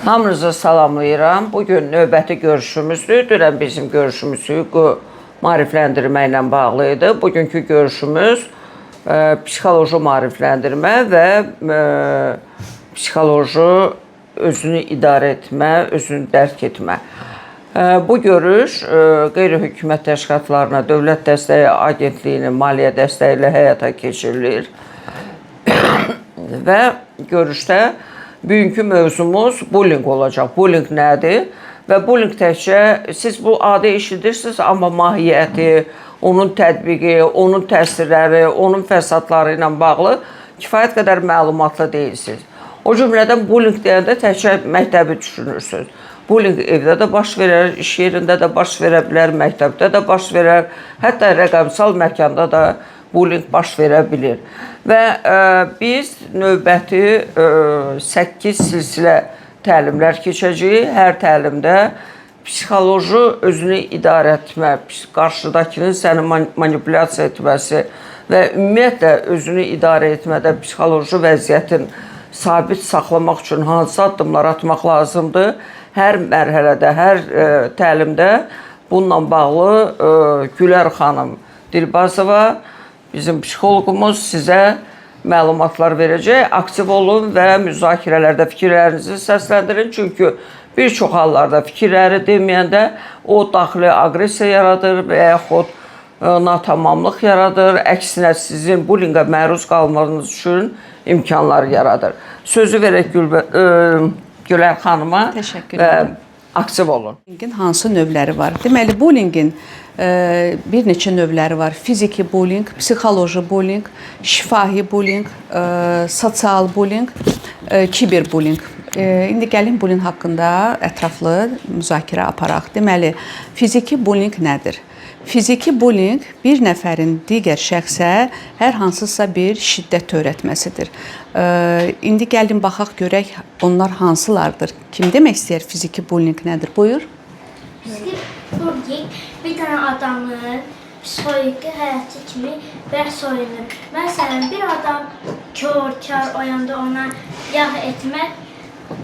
Hamınızı salamlayıram. Bugün növbəti görüşümüzdür. Dünən bizim görüşümüz hüquqi maarifləndirmə ilə bağlı idi. Bugünkü görüşümüz psixoloji maarifləndirmə və psixoloji özünü idarə etmə, özünü dərk etmə. Bu görüş qeyri-hökumət təşkilatlarına Dövlət Dəstəyi Agentliyinin maliyyə dəstəyi ilə həyata keçirilir. Və görüşdə bugünkü mövzumuz bullying olacaq. Bullying nədir? Və bullying təkcə siz bu adı eşidirsiniz, amma mahiyyəti, onun tətbiqi, onun təsirləri, onun fəsadları ilə bağlı kifayət qədər məlumatlı deyilsiniz. O cümlədən bullying deyəndə təkcə məktəbi düşünürsünüz. Bullying evdə də baş verər, iş yerində də baş verə bilər, məktəbdə də baş verər, hətta rəqəmsal məkanda da bullying baş verə bilir. Və biz növbəti 8 silsilə təlimlər keçəcəyik. Hər təlimdə psixoloji özünü idarə etmə, qarşıdakının səni manipulyasiya etməsi və ümumiyyətlə özünü idarə etmədə psixoloji vəziyyətin sabit saxlamaq üçün hansı addımlar atmaq lazımdır? Hər mərhələdə, hər təlimdə bununla bağlı Gülər xanım Dilbazova, bizim psixoloqumuz sizə məlumatlar verəcək. Aktiv olun və müzakirələrdə fikirlərinizi səsləndirin. Çünki bir çox hallarda fikirləri deməyəndə o daxili aqressiya yaradır və yaxud natamamlıq yaradır. Əksinə sizin bullyinqə məruz qalmanız üçün imkanlar yaradır. Sözü verək Gülər xanıma. Təşəkkür və edirəm. Aktiv olun. Bullyingin hansı növləri var? Deməli, bullyingin bir neçə növləri var. Fiziki bullying, psixoloji bullying, şifahi bullying, sosial bullying, kiberbullying. İndi gəlin bullying haqqında ətraflı müzakirə aparaq. Deməli, fiziki bullying nədir? Fiziki bullying bir nəfərin digər şəxsə hər hansısa bir şiddət törətməsidir. İndi gəlin baxaq görək onlar hansılardır. Kim demək istəyər fiziki bullying nədir? Buyur. Fiziki bullying bir dənə adamın psixoloji həyatı kimi bəhs oyunur. Məsələn, bir adam kor, kar oyanda ona yağ etmək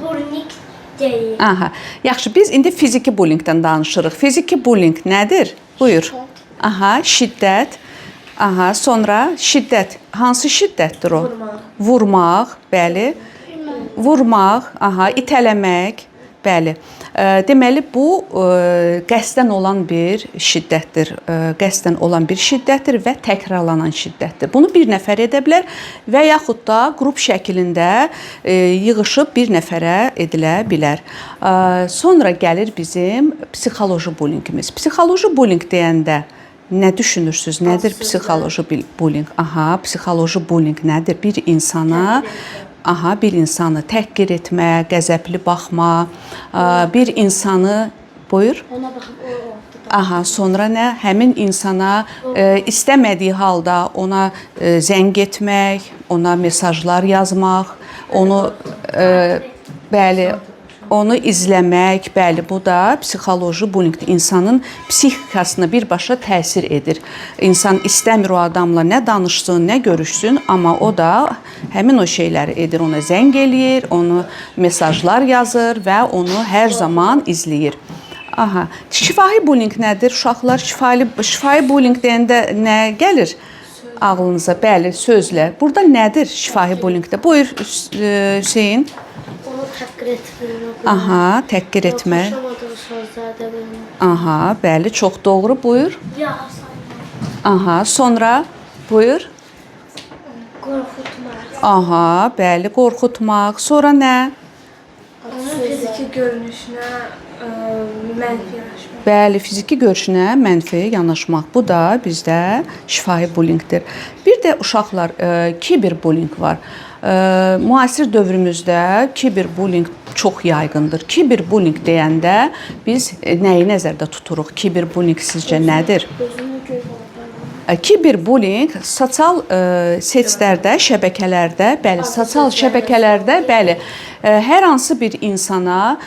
bullying deyil. Aha. Yaxşı, biz indi fiziki bullyingdən danışırıq. Fiziki bullying nədir? Buyur. Şiddət. Aha, şiddət. Aha, sonra şiddət. Hansı şiddətdir o? Vurmaq. Vurmaq, bəli. Vurmaq, aha, itələmək, bəli. Deməli bu qəsdən olan bir şiddətdir. Qəsdən olan bir şiddətdir və təkrarlanan şiddətdir. Bunu bir nəfər edə bilər və yaxud da qrup şəklində yığışıb bir nəfərə edilə bilər. Sonra gəlir bizim psixoloji bullyingimiz. Psixoloji bullying deyəndə nə düşünürsüz? Nədir psixoloji bullying? Aha, psixoloji bullying nədir? Bir insana Aha, bir insanı təhqir etmə, qəzəbli baxma, bir insanı buyur. Ona baxıb o ortada. Aha, sonra nə? Həmin insana istəmədiyi halda ona zəng etmək, ona mesajlar yazmaq, onu bəli, onu izləmək, bəli, bu da psixoloji bullyingdir. İnsanın psixikasına birbaşa təsir edir. İnsan istəmir o adamla nə danışsın, nə görüşsün, amma o da həmin o şeyləri edir. Ona zəng eləyir, onu mesajlar yazır və onu hər zaman izləyir. Aha, şifahi bullying nədir? Uşaqlar, şifahi bullying deyəndə nə gəlir ağlınıza? Bəli, sözlə. Burada nədir şifahi bullyingdə? Buyur Hüseyn. Onu təhqir etmək. Aha, təhqir etmə. Xoşlamadığı sözlər demək. Aha, bəli, çox doğru. Buyur. Yağ saymaq. Aha, sonra buyur. Qorxutmaq. Aha, bəli, qorxutmaq. Sonra nə? Onun fiziki görünüşünə mənfi yanaşmaq. Bəli, fiziki görüşünə mənfi yanaşmaq. Bu da bizdə şifahi bullyingdir. Bir də uşaqlar, kiberbullying var. Müasir dövrümüzdə kiberbullying çox yaygındır. Kiberbullying deyəndə biz nəyi nəzərdə tuturuq? Kiberbullying sizcə nədir? Özünü göz Kiberbullying sosial seçlərdə, şəbəkələrdə, bəli, sosial şəbəkələrdə, bəli, hər hansı bir insana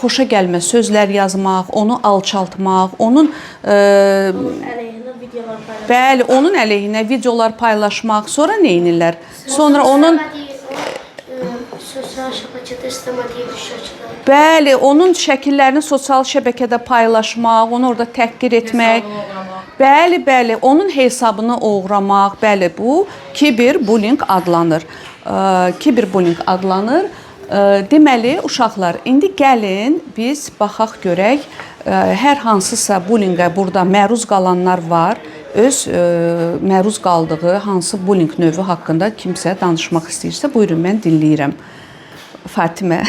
xoşa gəlməz sözlər yazmaq, onu alçaltmaq, onun əleyhinə videolar paylaşmaq. Bəli, onun əleyhinə videolar paylaşmaq, sonra nə edirlər? Sonra onun sosial Sosial şəbəkədə istəmədiyi bir şəkildə. Bəli, onun şəkillərini sosial şəbəkədə paylaşmaq, onu orada təhqir etmək. Bəli, bəli, onun hesabını oğramaq, bəli, bu kiberbullying adlanır. Kiberbullying adlanır. Deməli, uşaqlar, indi gəlin biz baxaq görək, hər hansısa bullyinqə burada məruz qalanlar var. Öz məruz qaldığı hansı bullying növü haqqında kimsə danışmaq istəyirsə, buyurun, mən dinləyirəm. Fatimə.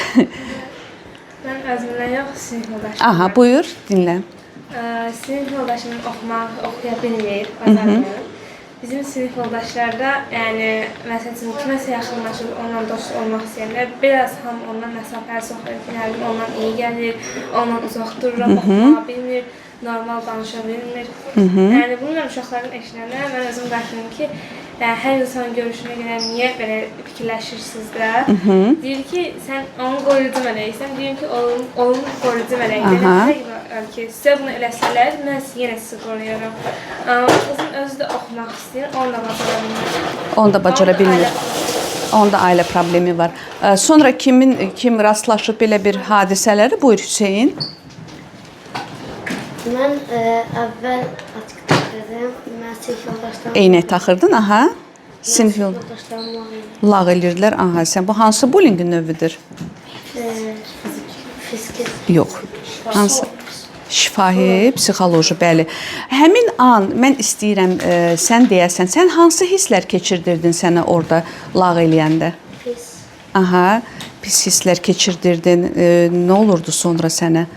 Mən özümdən yox, sinif yoldaşımdan. Aha, buyur, dinlə. Sinif yoldaşım oxumaq, oxuya bilmir, bacarmır. Bizim sinif yoldaşlarda, yəni məsəl üçün kiməsə yaxınlaşıb onunla dost olmaq istəyəndə biraz hamı ondan məsafəli saxlayır ki, nə bilim ondan iyi gəlir, ondan uzaq dururam, oxumağı bilmir, normal danışa bilmir. Yəni bunu mən uşaqların eşidəndə mən özüm qayıtdım ki, yəni hər insanın görüşünə görə niyə belə fikirləşirsiniz də? Deyir ki, sən onun qoruyucu mələksən. Deyirəm ki, onun qoruyucu mələyi. Aha. Belə var ki, sizə bunu eləsələr, mən yenə sizi qoruyaram. Amma qızın özü də oxumaq istəyir, onu da bacara bilmir. Onu da bacara bilmir. Onda ailə problemi var. Sonra kimin kim rastlaşıb belə bir hadisələri? Buyur Hüseyn. Mən əvvəl açıq taxırdım. Mən sinif yoldaşlarım. Eynək taxırdın, aha. Sinif yol Yoldaşlarım var idi. lağ eləyirdilər. Aha, sən bu hansı bullyinqin növüdür? Fiziki. Yox. Hansı? Şifahi, psixoloji, bəli. Həmin an mən istəyirəm sən deyəsən, sən hansı hisslər keçirdirdin sənə orada lağ eləyəndə? Pis. Aha, pis hisslər keçirdirdin. Nə olurdu sonra sənə?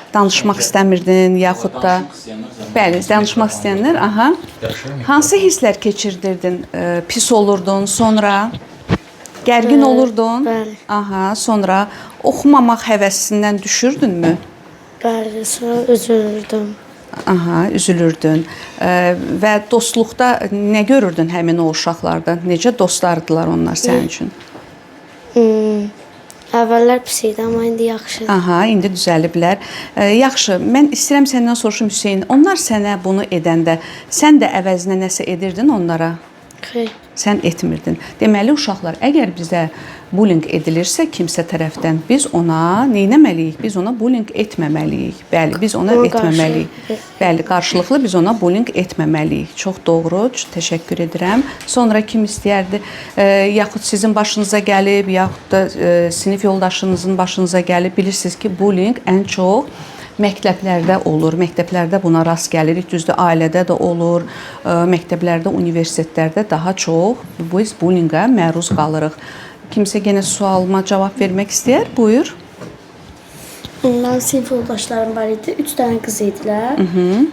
Danışmaq istəmirdin, yaxud da Danışmaq istəyənlər zəhmət Bəli, olmasa danışmaq mikrofonu istəyənlər, aha. Yaxşı, Hansı hisslər keçirdirdin? Pis olurdun, sonra gərgin olurdun? Bəli. Aha, sonra oxumamaq həvəsindən düşürdünmü? Bəli, sonra üzülürdüm. Aha, üzülürdün. Və dostluqda nə görürdün həmin o uşaqlarda? Necə dostlardılar onlar sənin üçün? Əvvəllər pis idi, amma indi yaxşıdır. Aha, indi düzəliblər. Yaxşı, mən istəyirəm səndən soruşum Hüseyn, onlar sənə bunu edəndə sən də əvəzinə nəsə edirdin onlara? Xeyr. Sən etmirdin. Deməli uşaqlar, əgər bizə bullying edilirsə kimsə tərəfdən, biz ona nə etməliyik? Biz ona bullying etməməliyik. Bəli, biz ona Ona qarşı- etməməliyik. Bəli, qarşılıqlı biz ona bullying etməməliyik. Çox doğru, təşəkkür edirəm. Sonra kim istəyərdi, yaxud sizin başınıza gəlib, yaxud da sinif yoldaşınızın başınıza gəlib, bilirsiniz ki, bullying ən çox məktəblərdə olur. Məktəblərdə buna rast gəlirik. Düzdür, ailədə də olur, məktəblərdə, universitetlərdə daha çox biz bullyinqə məruz qalırıq. Kimsə yenə sualıma cavab vermək istəyər? Buyur. Mənim sinif yoldaşlarım var idi. 3 dənə qız idilər.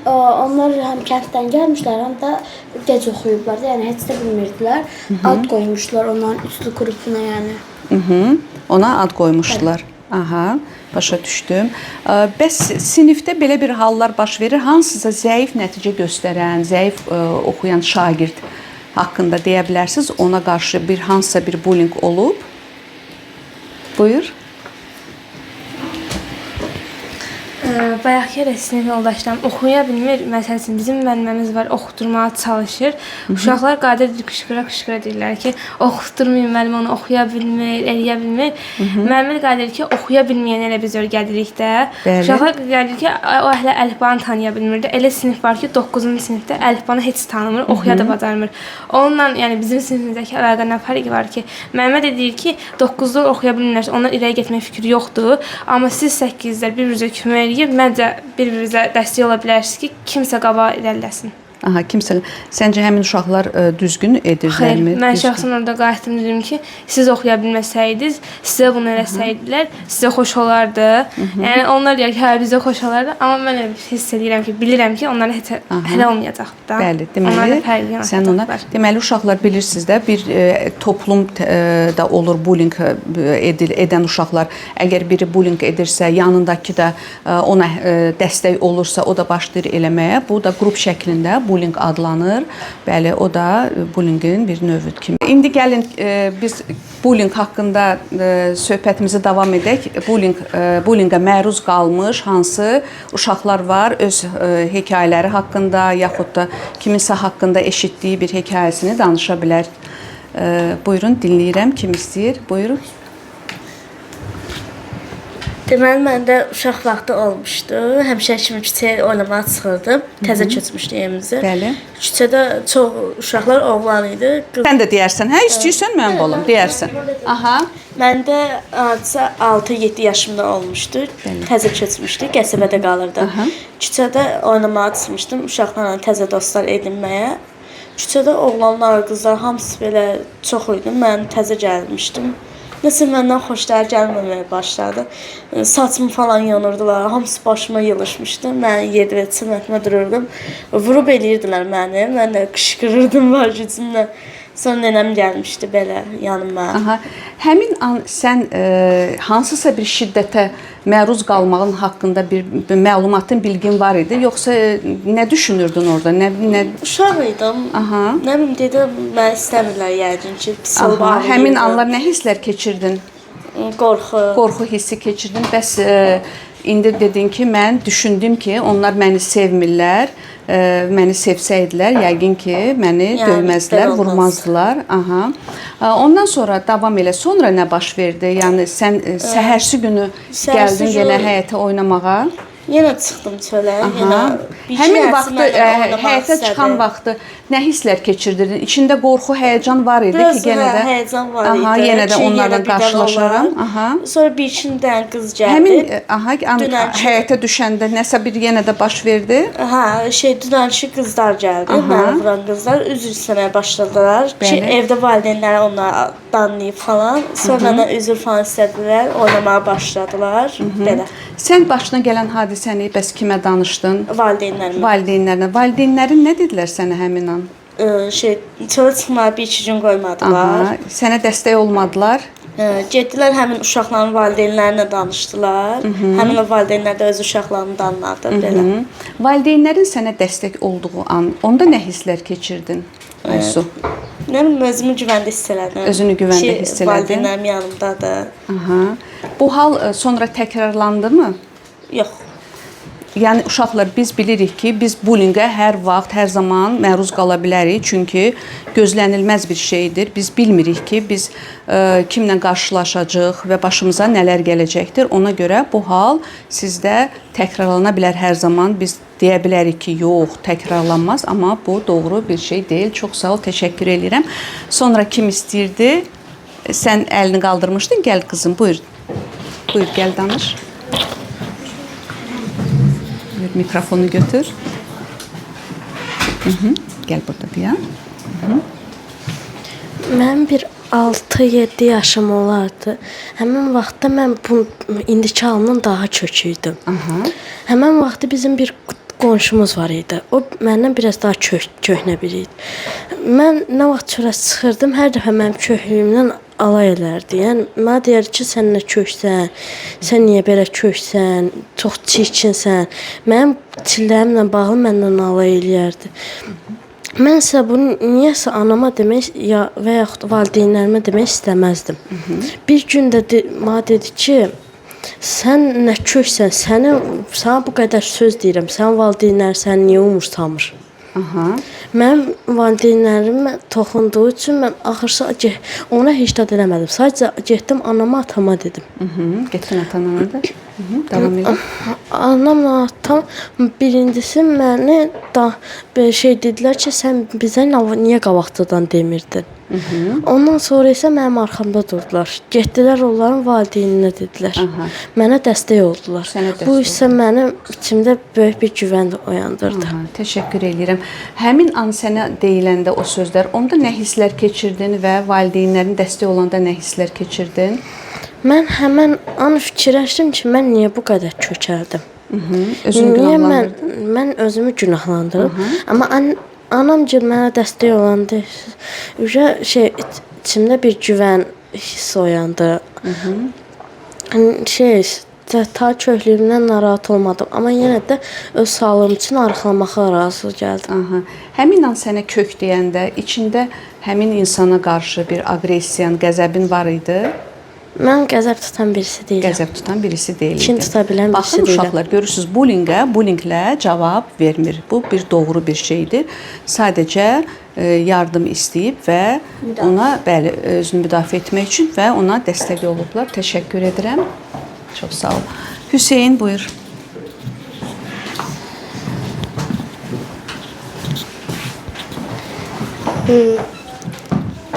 Onlar həm kənddən gəlmişlər, həm də gec oxuyublar da, yəni heç də bilmirdilər. Ad qoymuşlar onların üçlü qrupuna, yəni. Ona ad qoymuşdular. Aha, başa düşdüm. Bəs sinifdə belə bir hallar baş verir, hansısa zəif nəticə göstərən, zəif oxuyan şagird haqqında deyə bilərsiniz, ona qarşı bir hansısa bir bullying olub? Buyur. Bayaqki elə sinif yoldaşlarım oxuya bilmir. Məsəl üçün bizim müəlliməmiz var, oxutdurmağa çalışır. Uşaqlar qadir qışqıra-qışqıra deyirlər ki, oxutdurmayın müəllim onu oxuya bilmir, eləyə bilmir. Müəllim də qadir ki, oxuya bilməyənə elə biz öyrədirik də. Bəli. Uşaqlar gəlir ki, o hələ əlifbanı tanıya bilmir də. Elə sinif var ki, 9-cu sinifdə əlifbanı heç tanımır, oxuya da bacarmır. Onunla, yəni bizim sinifimizdəki əlaqə nə fərqi var ki, müəllimə də deyir ki, 9-da oxuya bilmirlərsə, onlar irəli getmək fikri yoxdur. Amma siz 8-lər bir-birinizə kömək eləyib, məncə bir-birinizə dəstək ola bilərsiniz ki, kimsə qabağa irəliləsin. Aha, kimsə səncə həmin uşaqlar düzgün Xeyr, edirlərmi? mən Düzgün. şəxsən orada qayıtdım dedim ki, siz oxuya bilməsəydiniz, sizə bunu eləsəydilər, sizə xoş olardı. Yəni onlar deyir ki, hə bizə xoş olardı, amma mən elə hiss edirəm ki, bilirəm ki, onlara heç hələ olmayacaq da. Bəli, Onlara deməli fərqli sən ona yanaşacaqlar. deməli uşaqlar bilirsiniz də bir toplum da olur bullying edən uşaqlar. Əgər biri bullying edirsə, yanındakı da ona dəstək olursa, o da başlayır eləməyə. Bu da qrup şəklində bullying adlanır. Bəli, o da bullyingin bir növü kimi. İndi gəlin biz bullying haqqında söhbətimizi davam edək. Bullyinqə məruz qalmış hansı uşaqlar var öz hekayələri haqqında yaxud da kiminsə haqqında eşitdiyi bir hekayəsini danışa bilər. Buyurun, dinləyirəm. Kim istəyir? Buyurun. Deməli məndə uşaq vaxtı olmuşdu. Həmişə kimi küçəyə oynamağa çıxırdım. Təzə köçmüşdük evimizə. Bəli. Küçədə çox uşaqlar oğlan idi. Qız. Sən də deyərsən, hə, istəyirsən mənim balım, deyərsən. Aha. Məndə hadisə 6-7 yaşımda olmuşdu. Təzə köçmüşdük, qəsəbədə qalırdım. Küçədə oynamağa çıxmışdım uşaqlarla təzə dostlar edinməyə. Küçədə oğlanlar, qızlar hamısı belə çox idi. Mən təzə gəlmişdim. Nəsə məndən xoşları gəlməməyə başladı. Saçımı falan yonurdular. Hamısı başıma yığılmışdı. Mən yerdə çəmətmə dururdum. Vurub eləyirdilər məni. Mən də qışqırırdım var gücümlə. Sonra nənəm gəlmişdi belə yanıma. Aha. Həmin an sən hansısa bir şiddətə məruz qalmağın haqqında bir məlumatın, bilgin var idi, yoxsa nə düşünürdün orada? Nə Uşaq idim. Aha. Nə bilim dedim, məni istəmirlər yəqin ki, pis olub Aha, həmin ağlayırdım. anlar nə hisslər keçirdin? Qorxu. Qorxu hissi keçirdin. Bəs indi dedin ki, mən düşündüm ki, onlar məni sevmirlər. Məni sevsəydilər, yəqin ki, məni Yəni, döyməzdilər, belə olmaz. vurmazdılar. Aha. Ondan sonra davam elə. Sonra nə baş verdi? Yəni sən səhərsi günü Səhərsi gəldin yenə günü- həyətə oynamağa. Yenə çıxdım çölə, yenə Aha. bir iki Həmin həftə vaxtı mənlə oynamaq həyətə istədi. çıxan vaxtı nə hisslər keçirdirdin? İçində qorxu, həyəcan var idi Biraz ki, yenə də hə, həyəcan var Aha, idi. yenə də ki, onlarla yenə birdən qarşılaşaram. olar. Aha. Sonra bir iki dənə qız gəldi. Həmin aha, Dünənki- həyətə düşəndə nəsə bir yenə də baş verdi. Hə, şey dünənki qızlar gəldi, Aha. məni vuran qızlar üzr istəməyə başladılar ki, Bəli. evdə valideynləri onları danlayıb falan. Sonra məndən üzr falan istədilər, oynamağa başladılar. Belə. Sən başına gələn hadisəni bəs kimə danışdın? Valideynlərimə. Valideynlərinə. Valideynlərin nə dedilər sənə həmin an? Şey çölə çıxmağa bir iki gün qoymadılar. Aha, sənə dəstək olmadılar. Getdilər həmin uşaqların valideynlərinə danışdılar. Həmin o valideynlər də öz uşaqlarını danladı belə. Hı. Valideynlərin sənə dəstək olduğu an, onda nə hisslər keçirdin? Aysu. Nə bilim özümü güvəndə hiss elədim. Özünü güvəndə Ki, hiss elədin. Valideynlərim yanımdadır. Aha. Bu hal sonra təkrarlandı mı? Yox. Yəni uşaqlar biz bilirik ki, biz bullyinqə hər vaxt, hər zaman məruz qala bilərik, çünki gözlənilməz bir şeydir. Biz bilmirik ki, biz kimlə qarşılaşacağıq və başımıza nələr gələcəkdir. Ona görə bu hal sizdə təkrarlana bilər hər zaman. Biz deyə bilərik ki, yox, təkrarlanmaz, amma bu doğru bir şey deyil. Çox sağ ol, təşəkkür eləyirəm. Sonra kim istəyirdi? Sən əlini qaldırmışdın. Gəl qızım, buyur. Buyur, gəl danış. Buyur, mikrofonu götür. Hı -hı. Gəl burada dayan. Mənim bir 6-7 yaşım olardı. Həmin vaxtda mən bu indiki halımdan daha kök idim. Aha. Həmin vaxtı bizim bir qonşumuz var idi. O məndən biraz daha köhnə biri idi. Mən nə vaxt çölə çıxırdım, hər dəfə mənim köhlüyümdən alay elərdi. Yəni mənə deyərdi ki, sən nə köksən, sən niyə belə köksən, çox çirkinsən. Mənim çillərimlə bağlı məndən alay eləyərdi. Mən isə bunu niyəsə anama demək ya və yaxud valideynlərimə demək istəməzdim. Bir gün də mənə dedi ki, sən nə köksən, sənə bu qədər söz deyirəm, sənin valideynlərin səni niyə umursamır? Aha. Mənim valideynlərimə toxunduğu üçün mən axırsa ona heç də eləmədim. Sadəcə getdim anama, atama dedim. Hı -hı. Getdin atanana da. Hı -hı. Davam elə. Anamla atam birincisi məni da bir şey dedilər ki, sən bizə niyə qabaqcadan demirdin? Ondan sonra isə mənim arxamda durdular. Getdilər onların valideyninə dedilər. Aha. Mənə dəstək oldular. Sənə dəstək Bu isə mənim içimdə böyük bir güvən oyandırdı. Aha, təşəkkür eləyirəm. Həmin an sənə deyiləndə o sözlər, onda nə hisslər keçirdin və valideynlərin dəstək olanda nə hisslər keçirdin? Mən həmin an fikirləşdim ki, mən niyə bu qədər kökəldim? Hı -hı. Özünü Niyə mən günahlandırdın? mən özümü günahlandırdım? Amma anam ki mənə dəstək olanda ücə şey içimdə bir güvən hissi oyandı. Şey ta köhlüyümdən narahat olmadım, amma yenə də öz sağlığım üçün arıqlamağa razı gəldim. Aha. Həmin an sənə kök deyəndə içində həmin insana qarşı bir aqressiyan, qəzəbin var idi? Mən qəzəb tutan birisi deyiləm. Qəzəb tutan birisi deyil Kin idi. tuta bilən birisi Baxın deyiləm. uşaqlar, görürsüz bullyinqə, bullyinqlə cavab vermir. Bu bir doğru bir şeydir. Sadəcə yardım istəyib və ona bəli özünü müdafiə etmək üçün və ona dəstək olublar. Təşəkkür edirəm. Çox sağ ol. Hüseyn, buyur.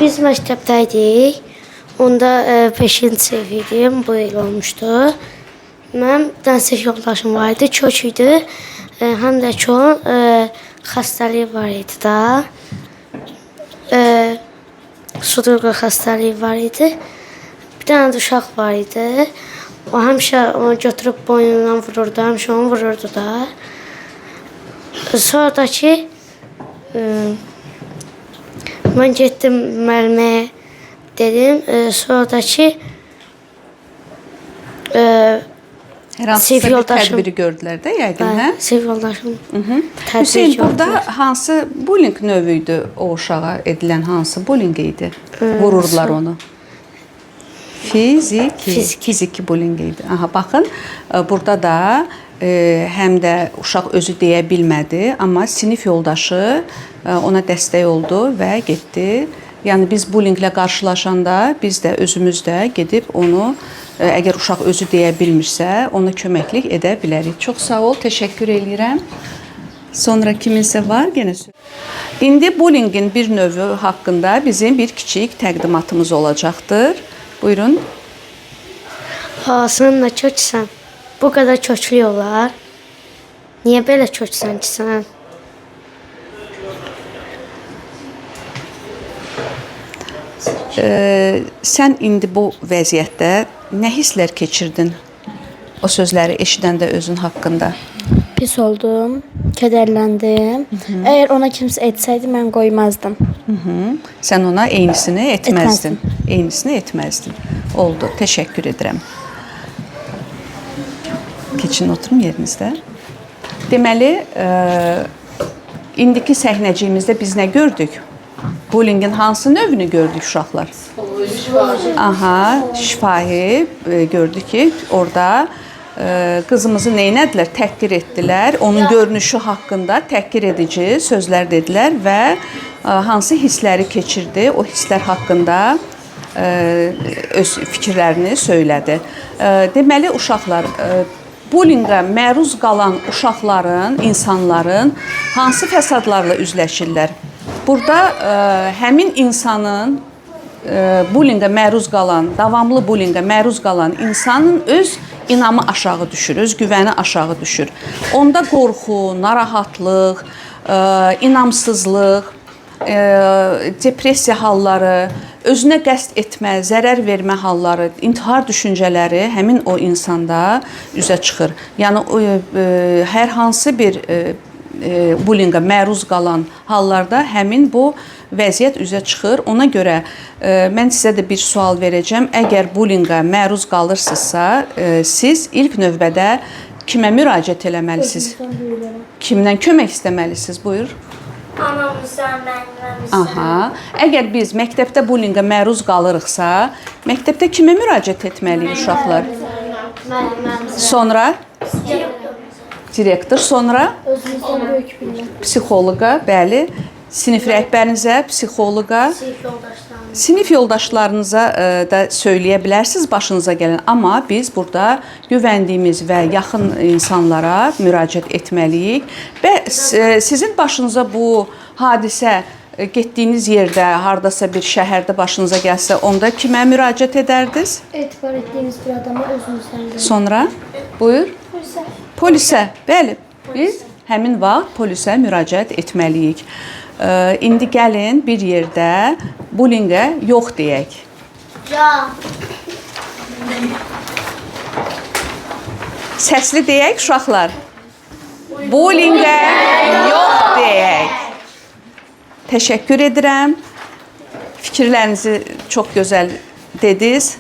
Biz məktəbdə idik. Onda 5-ci sinif idim, bu il olmuşdu. Mənim bir dənə sinif yoldaşım var idi, kök idi. Həm də ki onun xəstəliyi var idi da. Sudurqa xəstəliyi var idi. Bir dənə də uşaq var idi. O həmişə onu götürüb boynundan vururdu, həmişə onu vururdu da. Sonra da ki, mən getdim müəlliməyə dedim. Sonra da ki, Hər hansısa Sinif bir yoldaşım. tədbiri gördülər də yəqin, hə? Sinif yoldaşım tədbir Hüseyn, gördülər. burada hansı bullying növü idi o uşağa edilən hansı bullying idi? Vururdular onu. Fiziki, fiziki bullying idi. Aha, baxın, burada da həm də uşaq özü deyə bilmədi, amma sinif yoldaşı ona dəstək oldu və getdi. Yəni biz bullyinglə qarşılaşanda biz də özümüz də gedib onu əgər uşaq özü deyə bilmirsə, ona köməklik edə bilərik. Çox sağ ol, təşəkkür eləyirəm. Sonra kiminsə var yenə söz. İndi bullyingin bir növü haqqında bizim bir kiçik təqdimatımız olacaqdır. Buyurun. Ha, sən nə köksən? Bu qədər köklü olar. Niyə belə köksən ki sən? Sən indi bu vəziyyətdə nə hisslər keçirdin? O sözləri eşidəndə özün haqqında. Pis oldum, kədərləndim. Əgər ona kimsə etsəydi mən qoymazdım. Sən ona eynisini etməzdin. Eynisini etməzdin. Oldu. Təşəkkür edirəm. Keçin oturun yerinizdə. Deməli, indiki səhnəciyimizdə biz nə gördük? Bullyingin hansı növünü gördük uşaqlar? Aha, şifahi gördük ki, orada qızımızı nə etdilər? Təhqir etdilər. Onun görünüşü haqqında təhqir edici sözlər dedilər və hansı hissləri keçirdi, o hisslər haqqında öz fikirlərini söylədi. Deməli uşaqlar, bullyingə məruz qalan uşaqların, insanların hansı fəsadlarla üzləşirlər? Burada həmin insanın bullyingə məruz qalan, davamlı bullyingə məruz qalan insanın öz inamı aşağı düşür, öz güvəni aşağı düşür. Onda qorxu, narahatlıq, inamsızlıq, depressiya halları, özünə qəsd etmə, zərər vermə halları, intihar düşüncələri həmin o insanda üzə çıxır. Yəni hər hansı bir bullyingə məruz qalan hallarda həmin bu vəziyyət üzə çıxır. Ona görə mən sizə də bir sual verəcəm. Əgər bullyingə məruz qalırsınızsa, siz ilk növbədə kimə müraciət eləməlisiniz? Kimdən kömək istəməlisiniz? Buyur. Anamızdan, müəlliməmizdən. Aha. Əgər biz məktəbdə bullyingə məruz qalırıqsa, məktəbdə kimə müraciət etməliyik uşaqlar? Müəlliməmizə. Sonra direktor, sonra Özümüzdən böyük bilinə. psixoloqa, bəli, sinif rəhbərinizə, psixoloqa, Sinif yoldaşlarımıza. sinif yoldaşlarınıza da söyləyə bilərsiniz başınıza gələn, amma biz burada güvəndiyimiz və yaxın insanlara müraciət etməliyik və sizin başınıza bu hadisə getdiyiniz yerdə, hardasa bir şəhərdə başınıza gəlsə, onda kimə müraciət edərdiniz? Etibar etdiyiniz bir adama özünüzdən böyük. Sonra buyur. Polisə. Polisə, bəli. Biz həmin vaxt polisə müraciət etməliyik. İndi gəlin bir yerdə bullyingə yox deyək. Ya. Səsli deyək uşaqlar. Bullyingə yox deyək. Təşəkkür edirəm. Fikirlərinizi çox gözəl dediniz.